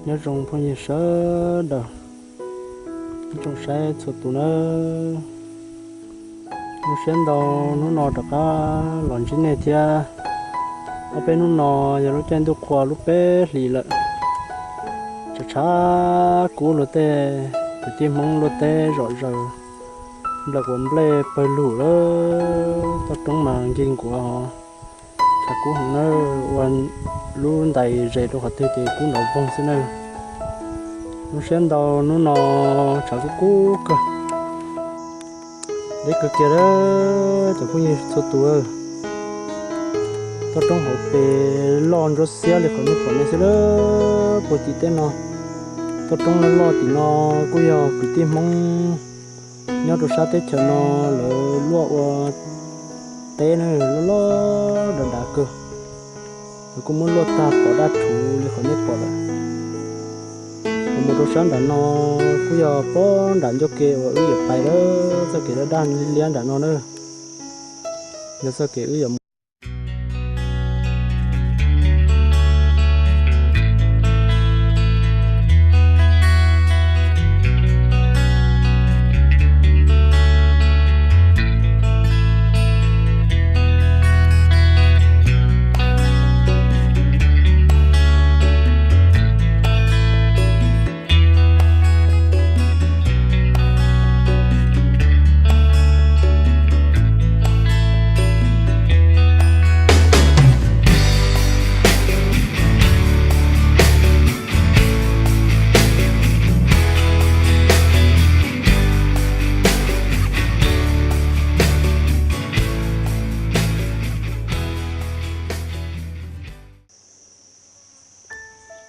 Nyob zoo phooj ywg sawv daws, ib tsoom saib txhua tus nawb. Zoo siab ntau hnub no rov qab los ntsib nej thiab. Ob peb hnub no yog lub caij ntuj qhua lub peb hlis lawm, tshav tshav kub luag tej, kwv tij Hmoob luaj teb zom zaws, nplawm quav nplej pawg lug lawm, toj roob mas nkig nkuav os. Tshav kub heev na, ua lub ntais zes rau qhov twg ces kub nrov voog xwb na. Zoo siab ntau hnub no tshav kub kub kawg. Deb kawg kiag lawm cov phooj ywg txhua tus. Toj roob hauv pes loj ntsuab xiab li qhov nej pom no xwb lawm. Puag tim tej no, toj roob loj loj tim no kuj yog kwv tij Hmoob nyob rau sab teb chaws no lawv luaj ua teb na, loj loj dav dav kawg. Lawv kuj muab luaj tag pov dab rhuv li qhov nej pom lawm. Kuv mus rau sab nram no kuj yog pob nram ncauj ke uas wb yuav pais lawm, txoj kev daj daj liab liab nram no na, yog txoj kev wb yuav mus.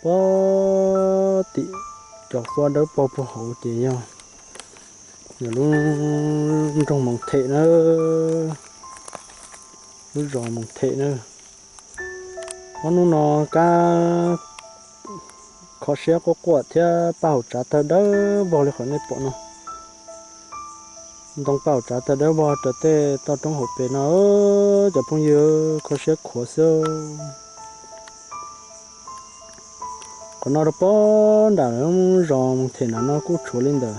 Puag tim cov huab dawb paug puag hauv ces yog, yog lub nroog Moos Them na, lub zos Moos Them na. Ob hnub no kab kho siab quaj quaj thiab paj haum tsav tawg dawb vog li qhov nej pom no. Ntoo paj haum tsav tawg dawb vog raws tej toj roob hauv pes no, cov phooj ywg, kho siab khuav xwb. Qhov no rau pob nram zos Moos Them nram no kuj tshuav li ntawm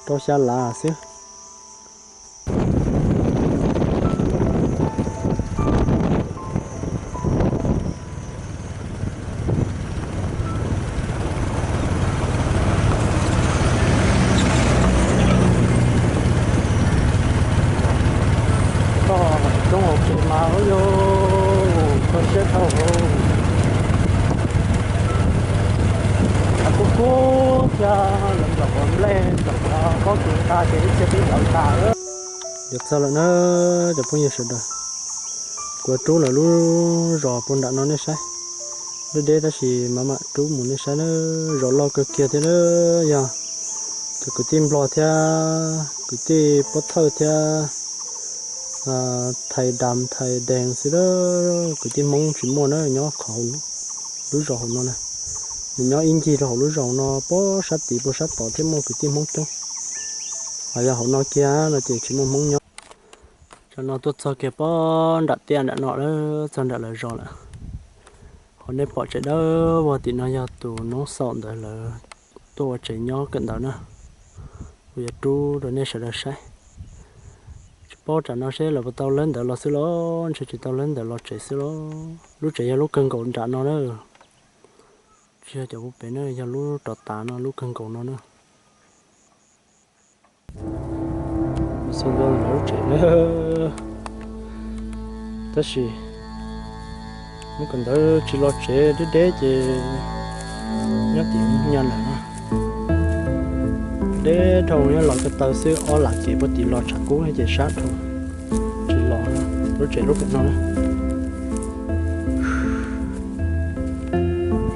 rau xya lav xwb. Toj roob hauv pes mas ua rau kho siab dhau. Kub kub thiab lawv nplawm quav nplej nplawm pob kws tas ces ib txhia twb nplawm tas. Yuav txog lawm na cov phooj ywg sawv daws. Kuv rub lawv lub zos puag nram no nej saib. Deb deb tab sis mam mam rub mus nej saib na. Zos loj kawg kiag thiab na, yog cov kwv tij Nplog thiab kwv tij Pob Thawj thiab Thais Dam Thais Dees xwb a. Kwv tij Hmoob tsis muaj na, nyob qhov lub zos hauv no na. Nws nyob ib ncig rau hauv lub zos no, puag sab tid puag sab tod thiab muaj kwv tij Hmoob coob. Ho yog hauv no kiag no ces tsis muaj Hmoob nyob. Tsam no tuaj txog kiag pob nram tiaj nram no lawm, txog nram lawv zos lawm. Qhov nej pom tsev dawb vog tim no yog tus noob xaum ntawd lawv tuaj ua tsev nyob kawm ntawv na. Kuv yuav rub rau nej sawv daws saib. Tsis paub tsam no seb lawv puas tau lawb ntawv los xwb los, ntshe tsis tau lawb ntawv los tsev xwb los. Lub tsev yog lub kawg nkaus nram no na. Tsis yog cov puag pem na, yog lub rov tav no lub kawg nkaus no na. Xaus ntawm lub tsev na. Tab sis muab kawm ntawv tsis los tsev deb deb ces nyob tim nyab lawm na. Deb dhau nyob los ko taw xwb, ob lam kev puag tim los tshav kub ces sab dhau. Tsis los lub tsev lub pem no na.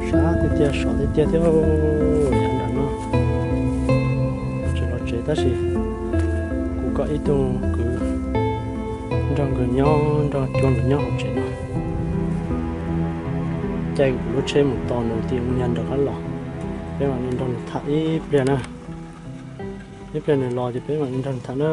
Sab tiag tiag, sov tiag tiag thiab. Yav nram no tsis los tsev tab sis kuv kom ib tug kwv nrog nkawd nyob, nrog cua nws nyob hauv tsev no. Caij kuv lub tsheb mus tos nws tias mus nyag nram qab los, peb mam li nrog nws tham ib pliag na. Ib pliag nws los ces peb mam li nrog nws tham na.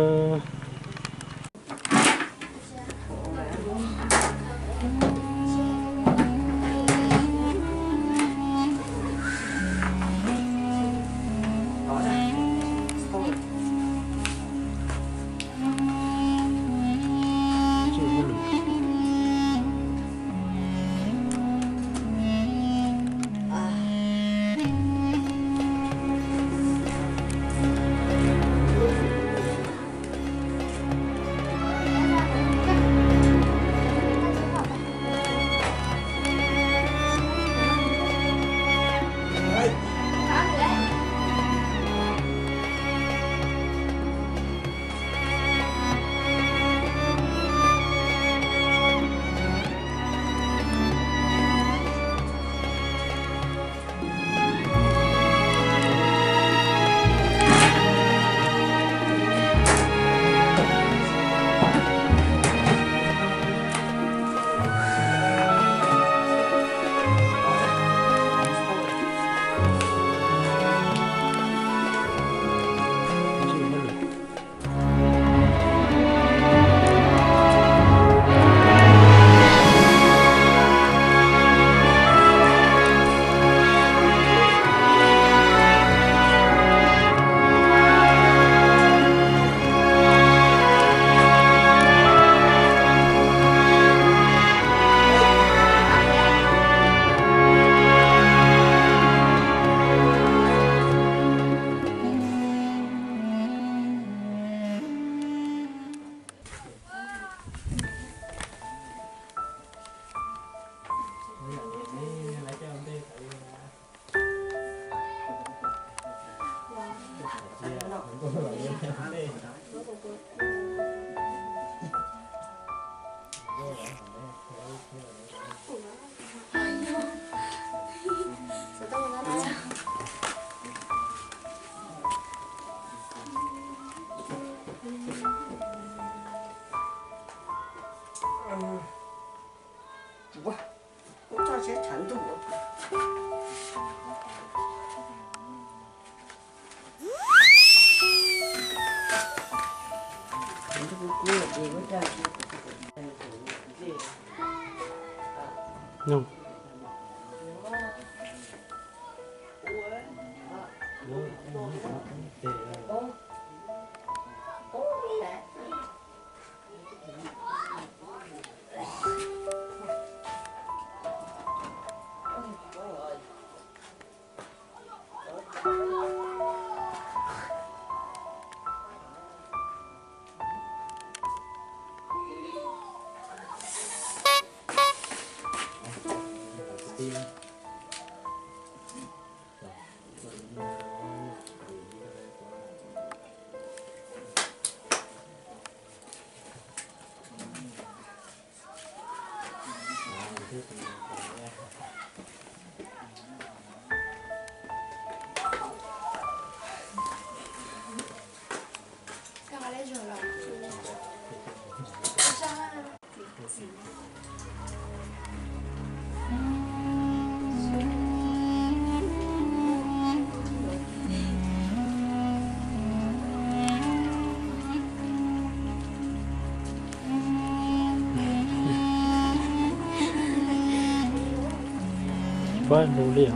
Pab lus li os.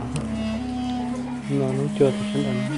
No lub cua tim sab nrad.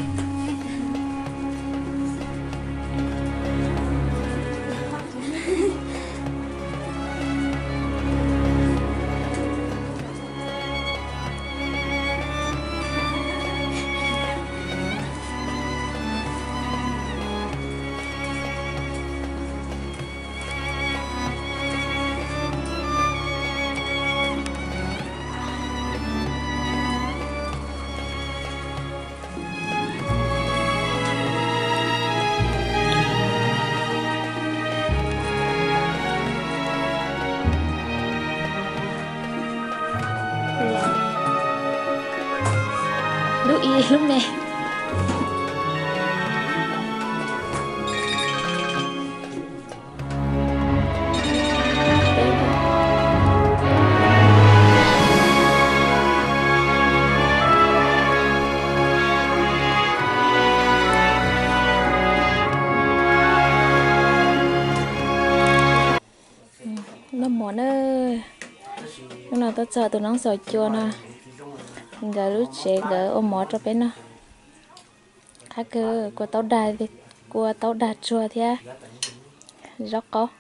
Lub ib lub me. Noj mov na. Hnub no tuaj txog tus noob xaus cua no, nkawd lub tsev nkawd ua mov rau peb noj. Qab kawg, kua taub dag, kua taub dag tsuag thiab zaub qaub.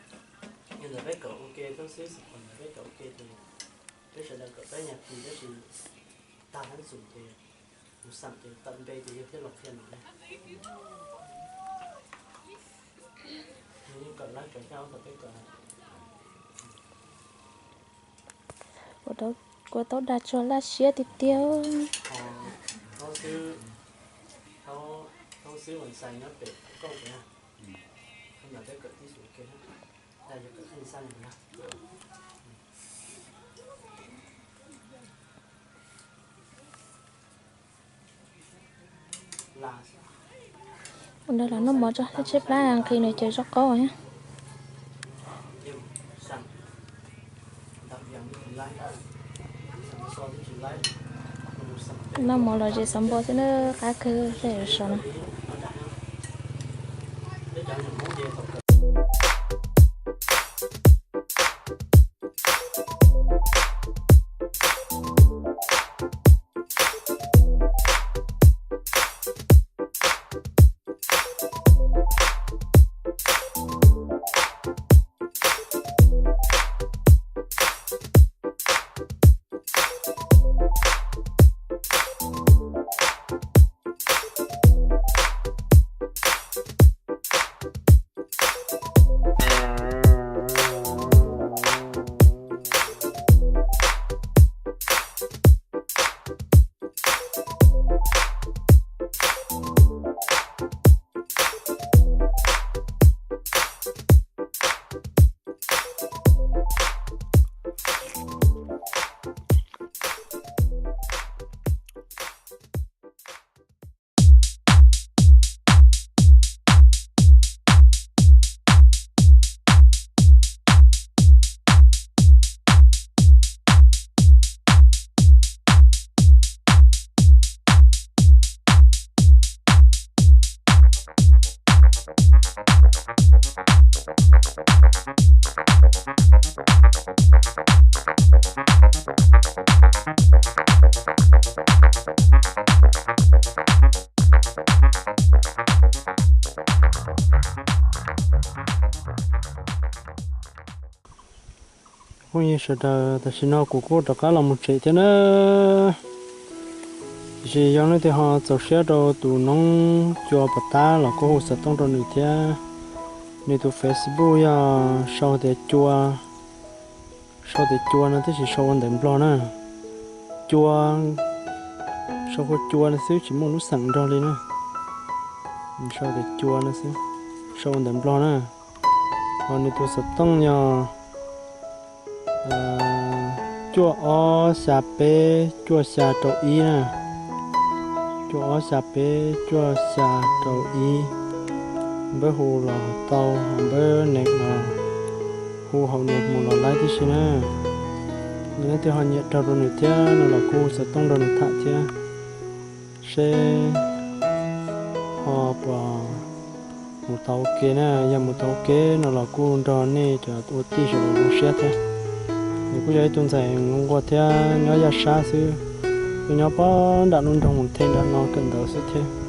Kua taub dag tsuag laj siab tiag tiag. Ua ntawd los noj mov tso, tshaib plab nqhis nws cov zaub qaub thiab. Noj mov los ze xov npua xwb na, qab kawg tej zaum sov no. Phooj ywg sawv daws, tam sim no kuv kuj rov qab los mus tsev thiab na. Tiam sis yog leej twg ho txaus siab rau tus noob cua pov tab los kuj hu xov tooj rau nws thiab. Nws tus Facebook yog sau tias cua, sau tias cua no tab sis sau ua ntawv Nplog na. Cua, sau hu cua no xwb tsis muaj lub xeem nrog li na. Sau tias cua no xwb, sau ua ntawv Nplog na. Ho nws tus xov tooj yog cuaj ob xya peb cuaj xya rau ib na. Cuaj ob xya peb cuaj xya rau ib. Npawb hu los tau, npawb nees los hu hauv nws mus los laib tib si na. Yog leej twg ho nyiam raug rau nws thiab no los kuj hu xov tooj rau nws tham thiab, seb ho puas mus tau ua ke na. Yog mus tau ua ke no los kuj nrog nej cov ua tij sawv daws zoo siab thiab. Nws kuj yog ib tug ntxhais nquag thiab nyob Yaj Sab xwb, kuj nyob pob nram lub nroog Mus Them nram no kawm ntawv xwb thiab.